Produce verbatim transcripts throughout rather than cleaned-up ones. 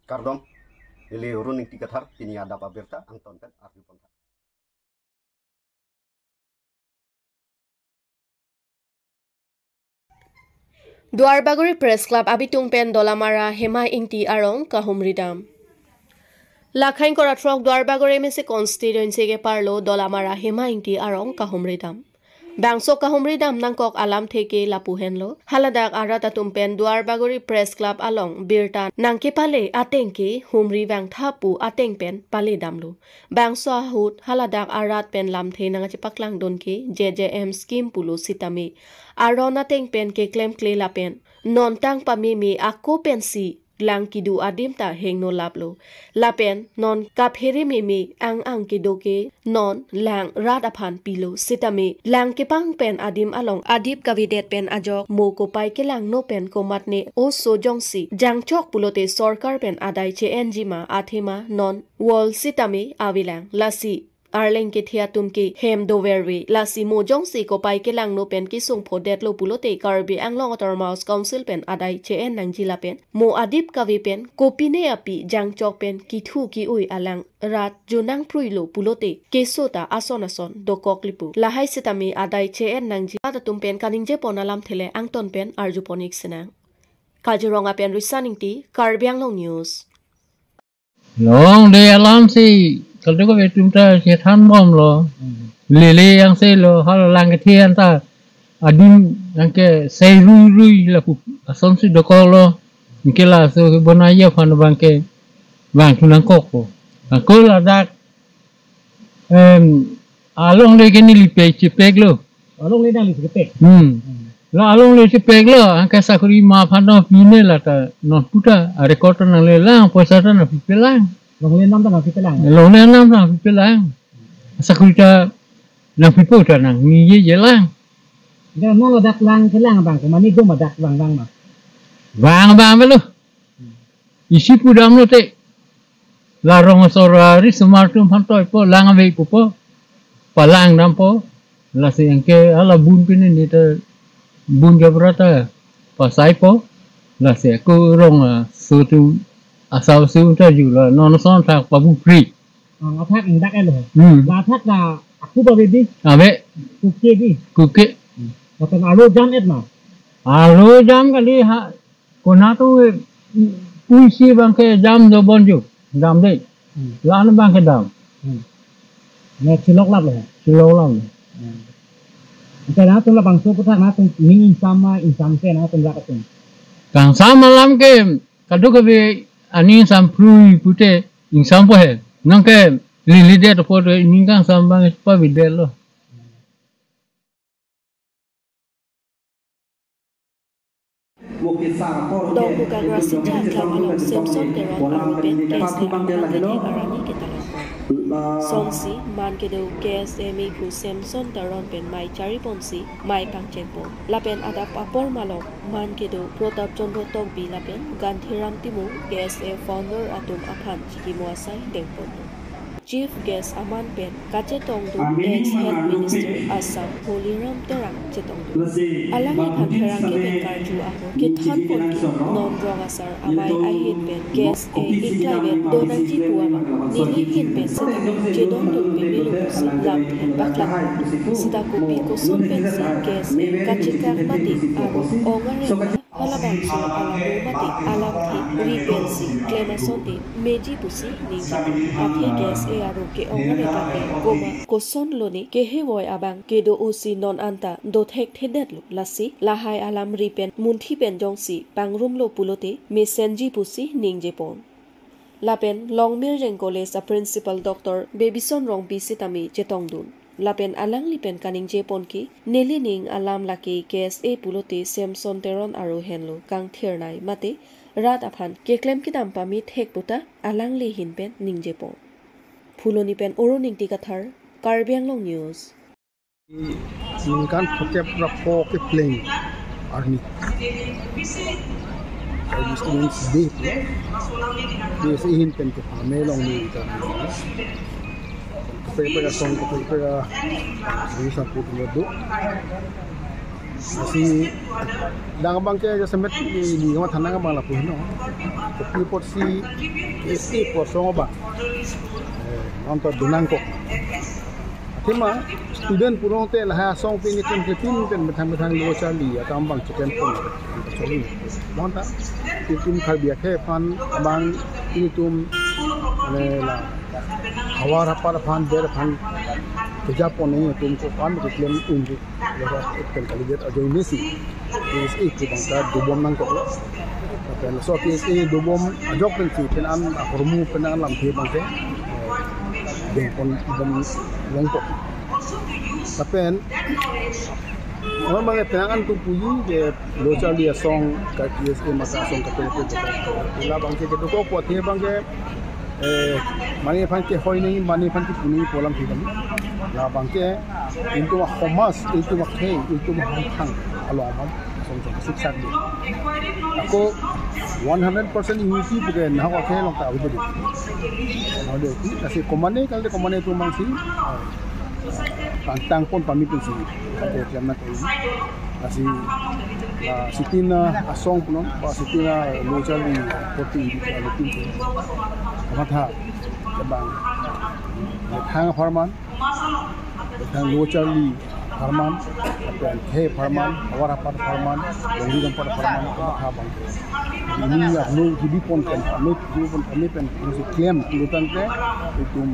Kardom, neli Arun Ingti Kathar, pini adap abirta angton pen arju pon tha. Duarbagori Press Club abitung pen Dolamara Hema Ingti arong kahumri dam. Lakhain kora throk Duarbagori M A C constituency keparlo Dolamara Hema Ingti arong kahumri dam. Bangso kahumri dam nangkok alamthe ke lapu henlo. Haladak arat atum pen Duarbagori Press Club along birta nangkepale ateng ke humri vangtha pu ateng pen pale damlo. Bangso ahut haladak arat pen lamthe nangchepaklangdun ke J J M scheme pulo sitame aron ateng pen keklemkle lapen nontang pameme ako pensi lang kedo adim ta hingno laplo. Lapen non kaphere meme ang ang kedo ke non lang rat aphan pilo sitame lang kepang pen adim along adip kavedet pen ajok mo kopai kelangno pen komatne oso jongsi jangchok pulote sorkar pen adai che-enji ma athema non wall sitame avelang. Lasi arleng kethe atum ke hem doverve. Lasi mo jongsi kopai kelangno pen kesung phodetlo pulote Karbi Anglong Autonomous Council pen adai che-en nangji lapen mo adip kave pen kopine api jangchok pen kithu ki-ui alang rat junang pruilo pulote keso ta ason ason dokok lipu. Lahai sitame adai che-en nangji atum pen kaningje pon alamthe le angton pen arju pon-ik sinang. Kaziranga pen Risan Ingti, Karbi Anglong News. Longledet alam si kadokave atum ta chethan bomlo. Lele yang si lo hal lang kethe anta adim yang ke sei rui rui lapu ason si dokoklo. Yang ke laso kebonai aphan abang ke vangthu nangkokpo. Angkol adak em alongle ke neli pe chepeklo. Alongle nangli chepek. Hmm. Hmm. La alongle chepeklo, angke sakori ma aphan no pine la ta non puta, a record nanglelang, poisa ta nangpipelang. Longle nam ta nangpipelang. Longle nam ta nangpipelang. Sakori ta nangpipo ta nangneyeje lang. Dak non ladak lang kelang abang, ko mane dum adak vang vang ma. Vang vang melo. Isi pudamlo te. La rong asor arisomar atum aphan toipo, lang ave pupo. Palang dampo. Lasi angke hala bun pine ni ta bun ke berata pasaipo. Lasi ako rong aso atum asau aso atum ta ju la non ason thak pabu pri. Ah, athak dak elo. Hmm. La athak ta aku ba baby. Ave. Kuke di. Kuke. Hmm. Lapen alo jam et ma. Alo jam kali ha. Konat atum, eh, puisi abang ke jam dobon ju, damde. Hmm. La-an abang ke dam. Hmm. Ne chilok laplo. Chilok laplo. Hmm. Angke nangtum labangso aphuthak nangtum ning ingsam ma ingsamse nangtum rat atum. Kangsam alam ke kadokave aning ingsam prui pute ingsampo he. Nangke leledet apot ke ning kangsam abang pavedetlo. Dongmukak Rasinja aklam along Samson Teron arong pen K S A arong atheke arani ketalangpon. Sonsi man kedo K S A mekhu Samson Teron pen mei chariponsi mei pangchengpon. Lapen adap apor malom man kedo Pratap Chandra Tokbi lapen Gandhiram Timung, K S A founder atum aphan chikimo asai dengponlo. Chief guest aman pen kachetongdun ex Health Minister Assam Holiram Terang chetongdun. Alangphan pherangke pen karju ahut kethanpon ke non rong asar amei ahin pen K S A ingkaivet donangji pu abang neli ahin pen sitame chedondun pemelo pusi lamthe paklang. Sita kopi koson pensi K S A kachekak mate aro ong-are ma halabangso alamo mate alamthe ri pensi klem asonte meji pusi ningje. Athe K S A aro ke-ong-are pape koma kosonlone kehevoi abang kedo-osi non anta dothekthedetlo. Lasi lahai alam ri pen munthi pen jongsi pangrumlo pulote mesenji pusi ningjepon. Lapen Longmirjeng College a Principal Doctor Bebison Rongpi sitame chetongdun. Lapen alangli pen kaningjepon ke, nelining alam lake K S A pulote Samson Teron aro henlo kangthirnei mate rat aphan keklem kedam pamethek puta alangli ahin pen ningjepon. Phuloni pen Arun Ingti Kathar, Karbi Anglong News. Ningkan phokep ra pho kepleng arni. Service students day pu. Day si ahin pen ke pame long ni ta. Kaprek prek asong, kaprek prek a, ini sapu tu do. Si dang abang ke jasemet di, di kama thanang abang lapu heno. Kopi apotsi K S A pu asong abang, eh, nonta dunang kok. Athema student pulote lahai asong pini kan ketin kan methang methang lo charli akam abang chekempon. Charli. Nonta itum Karbi akhei aphan abang itum, eh, la havar hapat aphan, ber aphan kejapon itum ko pan keklem unji. Lora ekten kalidet ajoine si K S A pu abang ta dobom nangkok. Lapen laso K S A dobom ajok pensi pen an ahormu pen an lamthe abang ke, eh, dengpon bom longkok. Lapen, orang abang ke pen an atum puji ke lo charli asong ka K S A masa asong ka K S A. Labang ke kedokok pu athe abang ke, eh, mane aphan kehoi nangji, mane aphan kepu nangji pu alam thik kali. Labang ke itum asomaj, itum akhei, itum ahangthang along abang asong asong siksak di. Ako one hundred percent unity pu ke nahok akhei along ta avedet. Avedet. Lasi komane kali, komane atum abang si, eh, pangtang pon pamit pensi. Ate klem nangkok. Lasi, ah, sitin, ah, asong punon, ba sitin, ah, lo charli poti, ah, lo tin. Kamatha, abang. Methang apharman, methang lo charli apharman, lapen akhei apharman, havar hapat apharman, longri dampat apharman, kamatha abang. Ili arlo kebipon pen, arlo kebipon pen, pen, pen, klem, klem tangte, itum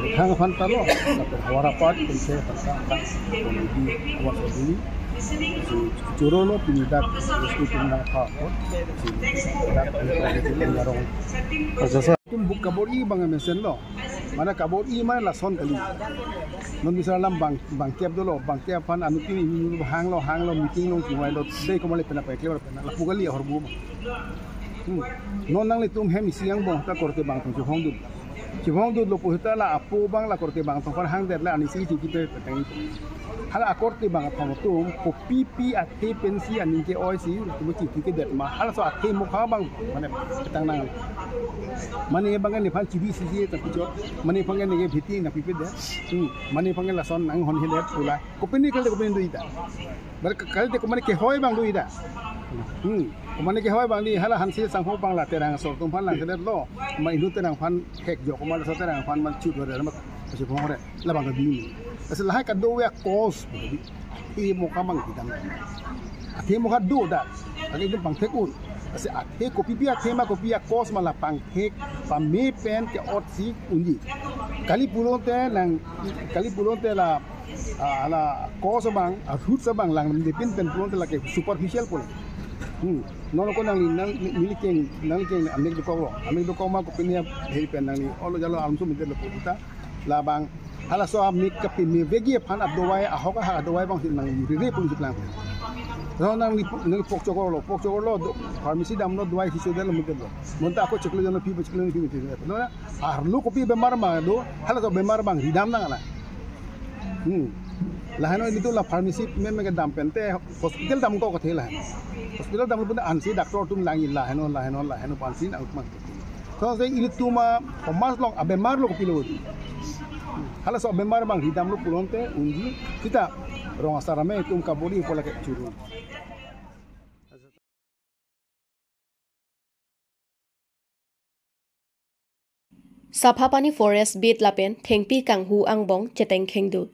methang aphan ta lo, lapen havar hapat, pen se aphan ta, ta, pen di, havar sadi, si choro lo, pini dak, rescue team nangpha, si dak, rescue team arong. Acha, sir. Itum buk kabor-i abang mesen lo, mane kabor-i mane lason kali. Non bisar alam bang, bangkep dolo, bangkep aphan anuttin ini hanglo, hanglo, meeting along chingvailo, dei komat le pen aphan klemlo pen, lapu kali ahormu. Hmm. Non nanglitum hem isi angbong ta korte bangtong chevongdun. Chevongdunlo pu seta la apo abang la korte bangtong aphan hangdet la anisi chingki pe petang. Hala akorte bangtong atum kopipi athe pensi aning ke-oi si, itum chingki kedet ma. Halaso athe mokha abang, mane petang nang. Mane abang nephan chibi sisi ta pichot. Mane abang neke bhiti nangpipedet. Hmm. Mane abang lason nanghonhedet pu la. Kopine kali kopine do-i ta. Bar kali te komane kehoi abang do-i ta. Hmm. Komane kehoi abang di hala Hanse Sangho abang la Terang asor atum aphan langselet lo. Ma inut Terang aphan hek jok, ma laso Terang aphan man chut ore, ma chut ore. Labang kadu. Lasi lahai kado-ve a-cause. Athe mokha abang kedam. Athe mokha do ta. Lake itum pangthek un. Lasi athe kopipi athe ma, kopi a-cause ma la pangthek pame pen ke-ot si unji. Kali pulote nang, kali pulote la, ah, la cause abang, ah, root abang lang depend pen pulote lake superficial pulo. Hmm. Non ko nangli, nang, neli keng, nangli keng amek dokok lo. Amek dokok ma kopine hei pen nangli olo jalo alam sum lo puta. Labang halaso amek kapeme vekji aphan adawai, ahok ahak adawai abang si nang riri pun si klang. Lo nangli, nangli pok chokor lo, pok chokor lo, do, pharmacy damlo dawai hiso delo mete lo. Bonta ako chiklo jano pi, chiklo pi mete lo. Lo na, arlo kopi bemar ma do, halaso bemar abang ridam nang ala. Hmm. Laheno ilitum la pharmacy meme kedam pen te hospital damkok athe la. Hospital damlo pun ansi doctor atum langji laheno, laheno, laheno pu ansi nang mat. Lasi ilitum asomaj along abemar lo kopilo. Halaso abemar abang ridamlo pulote unji, seta rong asar ame itum kabor-i pu lake choro. Saphapani Forest Beat lapen thengpi kanghu angbong cheteng khengdut.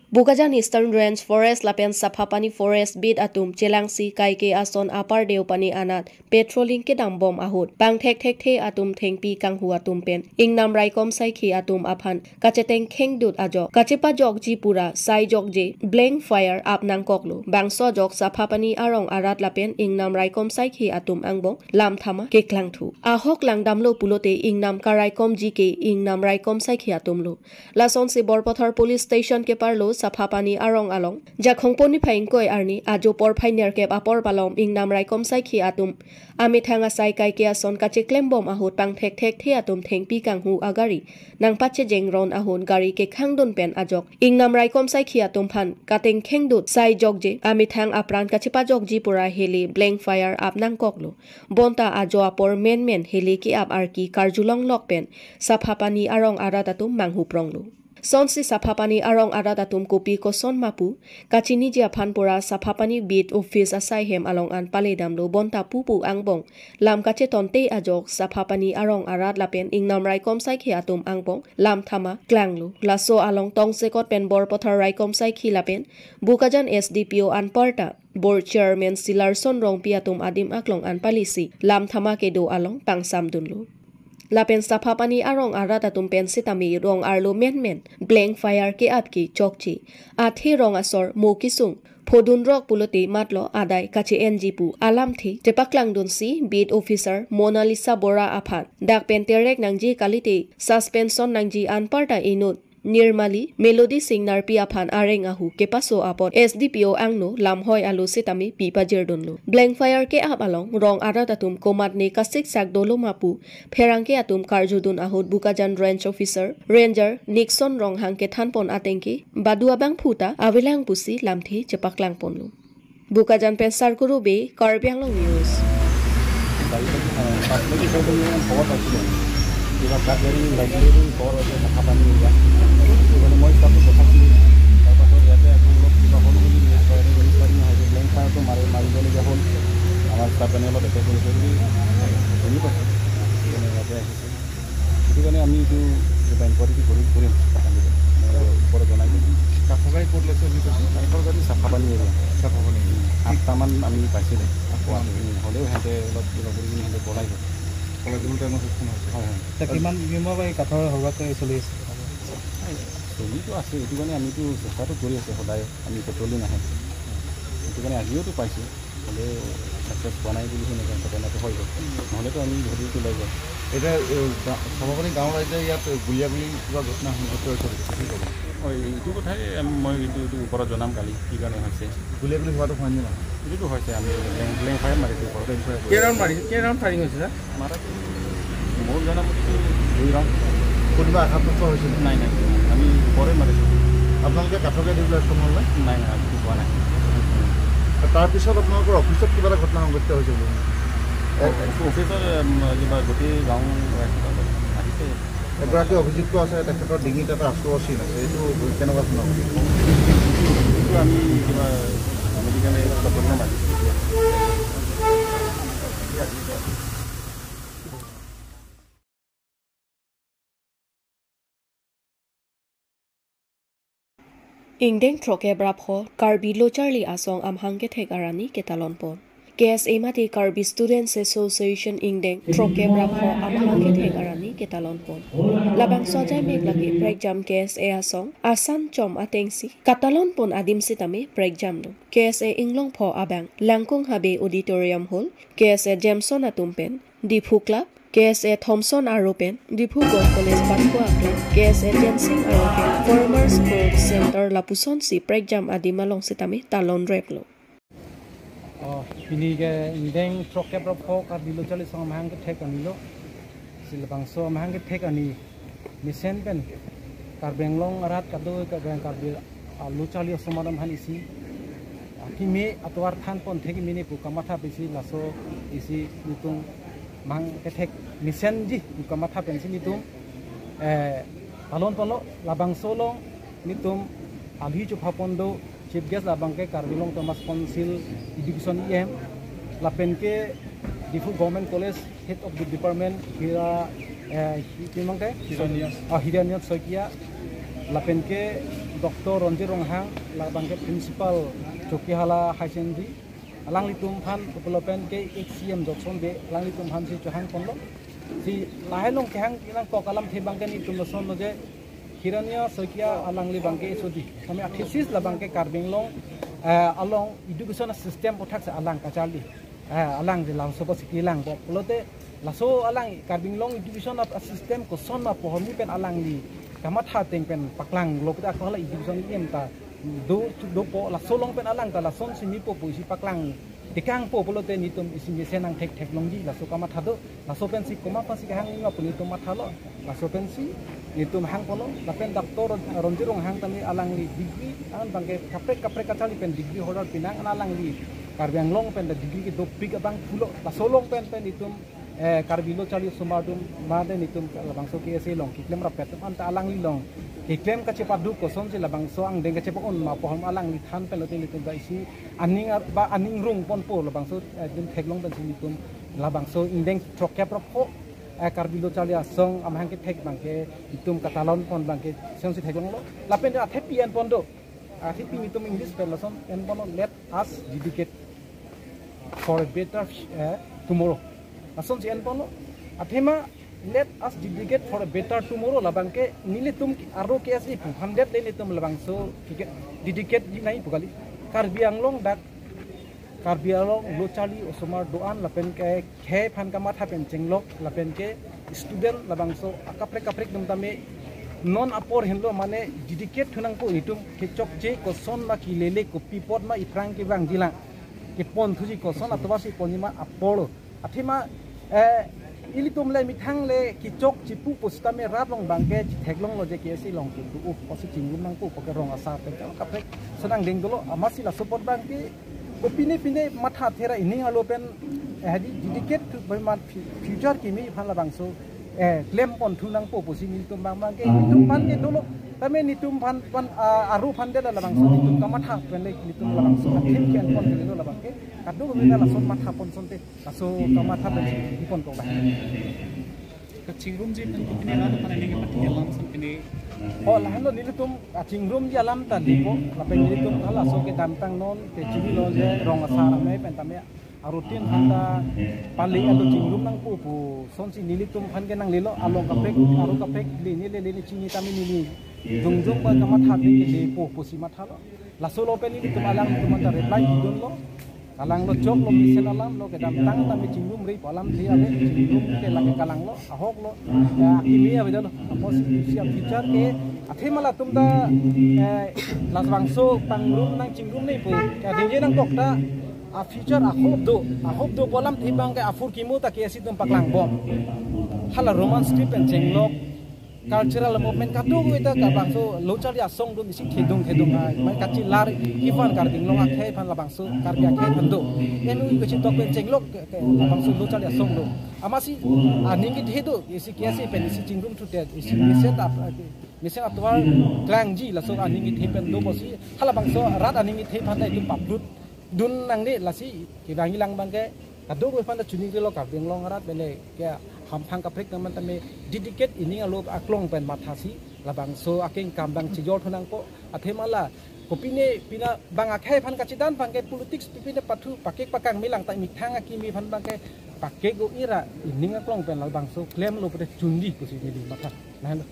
Bokajan Eastern Range Forest lapen Saphapani Forest Beat atum chelangsi kaike ason Upper Deopani anat patrolling kedambom ahut pangthek thekthe atum thengpi kanghu atum pen ingnam raikom saikhi atum aphan kacheteng khengdut ajok kachepajokji pura sai jokje blank fire ap nangkoklo. Bangso ajok Saphapani arong arat lapen ingnam raikom saikhi atum angbong lam thama keklangthu. Ahok langdamlo pulote ingnam karaikomji ke ingnam raikom saikhi atumlo. Lasonsi Borpathar Police Station keparlo Saphapani arong along Jakhongpo niphai ingkoi arni ajo porphai nerkep apor palom ingnam raikom saikhi atum amethang asai kaike ason kacheklembom ahut pangthek thekthe atum thengpi kanghu agari nangpachejeng ron ahut gari kekhangdun pen ajok ingnam raikom saikhi atum aphan kateng khengdut sai jokje amethang apran kachepajokji pura hele blank fire ap nangkoklo. Bonta ajo apor menmen hele ke-ap arki karjulonglok pen Saphapani arong arat atum manghupronglo. Sonsi Saphapani arong arat atum kopi koson mapu kachiniji aphan pura Saphapani beat office asai hem along an paledamlo, bonta pupu angbong lam kachetonte ajok Saphapani arong arat lapen ingnam raikom saikhi atum angbong lam thama klanglo. Laso along tongsekot pen Borpathar raikom saikhi lapen Bokajan S D P O anparta Board Chairman Silarson Rongpi atum adim aklong an palisi lam thama kedo along pangsamdunlo. Lapen Saphapani arong arat atum pen sitame rong arlo menmen blank fire ke-ap ke chokche, athe rong asor mo kesung phodunrok pulote matlo adai kache-enji pu alamthe chepaklangdunsi beat officer Monalisa Bora aphan dak pen terek nangji kalite suspension nangji anparta inut Nirmali Melody Singh Narpi aphan areng ahu kepaso apot S D P O angno lamhoi alo sitame pi pajirdunlo. Blank fire ke-ap along rong arat atum komatne kasiksak dolo mapu pherangke atum karjudun ahut Bokajan Range Officer Ranger Nixon Ronghang kethanpon atengke badu abangphu ta avelang pusi lamthe chepaklangponlo. Bokajan pen Sarkuru Bey, Karbi Anglong News. চাৰি তাৰিখ, আহ, পাঁচ তাৰিখ খবৰ পাইছিলোঁ। কিবা কাঠ গাড়ী লাগিলে বুলি খবৰ পাইছে, চাফা পানী এৰিয়া। মানে মই ষ্টাফটো পঠাইছিলোঁ। তাৰপাছত ইয়াতে আকৌ অলপ কিবা হ'ল বুলি নিউজ পাই, নিউজ পাই নহয়, ব্লেংক ফায়াৰটো মাৰি, মাৰিবলগীয়া হ'ল। আমাৰ ষ্টাফ এনে অলপ এটেক কৰিছে বুলি শুনি পাইছোঁ। সেইকাৰণে ইয়াতে আহিছোঁ। সেইটো কাৰণে আমি এইটো কিবা ইনকুৱাৰীটো কৰি, কৰিম। মই ওপৰত জনাই দিম। কাঠৰ গাড়ী ক'ত লৈছে বুলি কৈছে? কাঠৰ গাড়ী চাফা পানী এৰিয়া। চাফা পানী এৰিয়া। আঠটামান আমি পাইছিলোঁ। আঠটামান। উম, হ'লেও সিহঁতে অলপ কিবা কৰি কিনি সিহঁতে পলাই গ'ল। পলাই যাবলৈ টাইমত সক্ষম হৈছে। হয়, হয়। এতিয়া কিমান দিনৰ পৰা এই কাঠৰ সৰবৰাহ চলি আছে? চলিতো আছে, সেইটো কাৰণে আমিতো চেষ্টাটো কৰি আছোঁ সদায়। আমি পেট্ৰলিং আহে। সেইটো কাৰণে আজিওতো পাইছোঁ। হ'লেও ছাকচেছ হোৱা নাই বুলি সেনেকুৱা ঘটনাটো হৈ গ'ল। নহ'লেতো আমি ঘূৰি ওলাই যাওঁ। এতিয়া, এ, গা-, চাফাপানী গাঁৱৰ ৰাইজে ইয়াত গুলীয়াগুলী কিবা ঘটনা সংঘটিত হৈছে নেকি? কি ক'ব? হয়, এইটো কথাই আম-, মই কিন্তু এইটো ওপৰত জনাম কালি, কি কাৰণে হৈছে। গুলীয়াগুলী হোৱাটো হয় নে নহয়? এইটোতো হৈছে, আমি ব্লেংক, ব্লেংক ফায়াৰ মাৰিছোঁ ওপৰত। Blank fire. কেই ৰাউণ্ড মাৰিছে? কেই ৰাউণ্ড ফায়াৰিং হৈছে, ছাৰ? মাৰাটো মোৰ জনা মতেতো দুই ৰাউণ্ড। কোনোবা আঘাতপ্ৰাপ্ত হৈছে নেকি? নাই, নাই, আমি ওপৰে মাৰিছোঁ। আপোনালোকে কাঠৰ গাড়ী দিবলৈ সক্ষম হ'ল নে? নাই, নাই, আমি পোৱা নাই। তাৰপিছত আপোনালোকৰ অফিচত কিবা এটা ঘটনা সংঘটিত হৈছে বুলি? অ-, অফিচৰ, উম, কিবা গোটেই গাঁও ৰাইজ আহিছে। এগৰাকী অভিযুক্ত আছে, তেখেতৰ ডিঙিত এটা আঁচুৰৰ চিন আছে, এইটো কেনেকুৱা ধৰণৰ? এইটো আমি কিবা মেডিকেল ৰিপৰ্ট মাতিছোঁ এতিয়া। Ingdeng throkkep ra pho Karbi Lo Charli Asong amahang kethek arni ketalonpon. K S A mate Karbi Students Association ingdeng throkkep ra pho amahang kethek arni ketalonpon. Labangso ajaimek lake prekjam K S A asong asan chom atengsi katalonpon adim sitame prekjamlo. K S A Inglongpho abang Langkung Habe Auditorium Hall, K S A Jameson atum pen Diphu Club, K S A Thomson aro pen Diphu Govt College Patko Aklam, K S A Jensing aro pen Farmers Growth Center lapusonsi prekjam adim along sitame talonreplo. Oh, pini ke ingdeng throkkep ra pho Karbi Lo Charli Asong amahang kethek arni lo. Si labangso amahang kethek arni mesen pen Karbi Anglong arat kado Karbi, Karbi, ah, Lo Charli Asong arat aphan isi, ah, keme atovar thanpon thek mene pu kamatha pensi laso isi nelitum amahang kethek mesenji pu kamatha pensi nelitum, eh, talonponlo. Labangso along nelitum alhi chopapon do Chief Guest labangke Karbi Anglong Autonomous Council Education E M, lapenke Diphu Government College Head of the Department Hira, eh, hi-, kimangke? Hiranyas. Ah, Hiranyas Saikia, lapenke Doctor Ronjit Ronghang, labangke Principal Chokihola Higher Secondary, alanglitum aphan uplopen ke H C M Johnson Bey, alanglitum aphansi chohangponlo. Si lahai along kehang nangkok alamthe abangke nelitum lasonlo je Hiranyas Saikia alangli abangke H O D. Kami a thesis labangke Karbi Anglong, eh, along education system aputhak si alang kacharli. Eh, alang je laso apotsi kelangpo pulote laso alang Karbi Anglong education a system koson ma pu ahormu pen alangli kamatha ateng pen paklanglo, kita ako hala education E M ta do, dopo, laso along pen alang ta lasonsi mepo pusi paklang tekangpo pulote nelitum isi mesen nangthekthek longji, laso kamatha do. Laso pensi komat pensi kehang ma pu nelitum mathalo. Laso pensi nelitum hangponlo, lapen Doctor Ron-, Ronjit Ronghang tame alangli degree, an abangke kaprek kaprek kacharli pen degree holder pinang, an alangli Karbi Anglong pen ta degree kedopik abangphulo. Laso along pen pen nelitum eh, Karbi Lo Charli Osomar atum mate nelitum labangso K S A along keklem rapet atum anta alangli along keklem kachepadu kosonsi labangso angdeng kachepa-un ma pu alam alangli than pen lote nelitum ta isi aning ar-, ba aning rung ponpo labangso, eh, adim theklong pensi nelitum labangso ingdeng throkkep ra pho, eh, Karbi Lo Charli Asong amahang kethek abangke nelitum katalon pon abangke lasonsi theklonglo. Lapen athepi en pon do. Athepi nelitum English pen lason en ponlo, "Let us dedicate for a better, eh, tomorrow." Lasonsi en ponlo. Athema, "Let us dedicate for a better tomorrow" labangke nelitum aro K S A pu aphan det le nelitum labangso dedicate, dedicate di nai pu kali. Karbi Anglong dak, Karbi Anglong Lo Charli Osomar do-an lapen ke khei aphan kamatha pen chenglok lapen ke student labangso akaprek kaprek atum tame non apor henlo mane dedicate thu nangpo, nelitum kechokche koson ma kelele kopi apot ma iphrang kevangji lang, kepon thuji koson atovar si ponji ma apor lo. Athema, eh, ilitum le methang le kechok chipu pusitame rat along abangke chitheklonglo je K S A along kedo-o pusi chingrum nangpo pu ke rong asar pen kaprek sonang deng dolo, amatsi laso apot abangke kopine pine matha thera ining arlo pen, eh, di-, dedicate thu bai man fu-, future kimi aphan labangso, eh, klem pon thu nangpo pusi nelitum abang abangke nelitum aphan ke dolo. Tame nelitum aphan, aphan, ah, aro aphan det labangso nelitum kamatha pen le nelitum labangso athim ke en pon ke dolo labangke kadokave ta lason matha pon asonte laso kamatha pen si pon kok bai. Kachingrumji pen kopine rat aphan aning kepathi alam ason pine. Oh, lahenlo nelitum kachingrumji alam ta dipo, lapen nelitum halaso kedamtang non kechini lo je rong asar amei pen tame arutin aphan ta pali alo chingrum nangpo pu asonsi nelitum aphan ke nanglelo, along kaprek, aro kaprek le ne le le ne chini tame neli jongjong ba kamatha pen ke dipo pusi mathalo. Laso lo pen nelitum alangtum anta reply pidunlo. Alanglo choklo mesen alam lo kedamtang tame chingrumre pu alamthe ave, chingrum ke lake kalanglo, ahoklo. Ya, kimi ave dolo. Apotsi isi a future ke athema latum ta, eh, labangso pangrum nangchingrum nangpo. Ya, dingje nangkok ta a future a hope do, a hope do pu alamthe abangke aphurkimo ta K S A atum paklangbom. Hala Roman script pen chenglok, cultural movement kadokave ta labangso Lo Charli Asong atum isi thedung thedung ai, mai kachelar iphan Karbi Anglong akhei aphan labangso Karbi akhei aphan do. Enu kachitok pen chenglok ke, ke labangso Lo Charli Asong do. Amatsi aning kethe do, isi K S A pen isi chingrum thute, isi mesen ap-, mesen atovar klangji laso aning kethe pen do pusi halabangso rat aning kethe aphan ta itum paprut dun nangne, lasi kevangji lang abangke kadokave aphan ta choningri lo Karbi Anglong arat pen le ke hamphang kaprek atum tame dedicate ining arlo aklong pen mathasi labangso akeng kam abang chijor thu nangpo. Athema la kopine pine abang akhei aphan kachedan abangke politics pine pathu pakek pakang melang ta methang akimi aphan abangke pakek o ira ining aklong pen labangso klemlo pute chunji pusi neli matha. Lahenlo.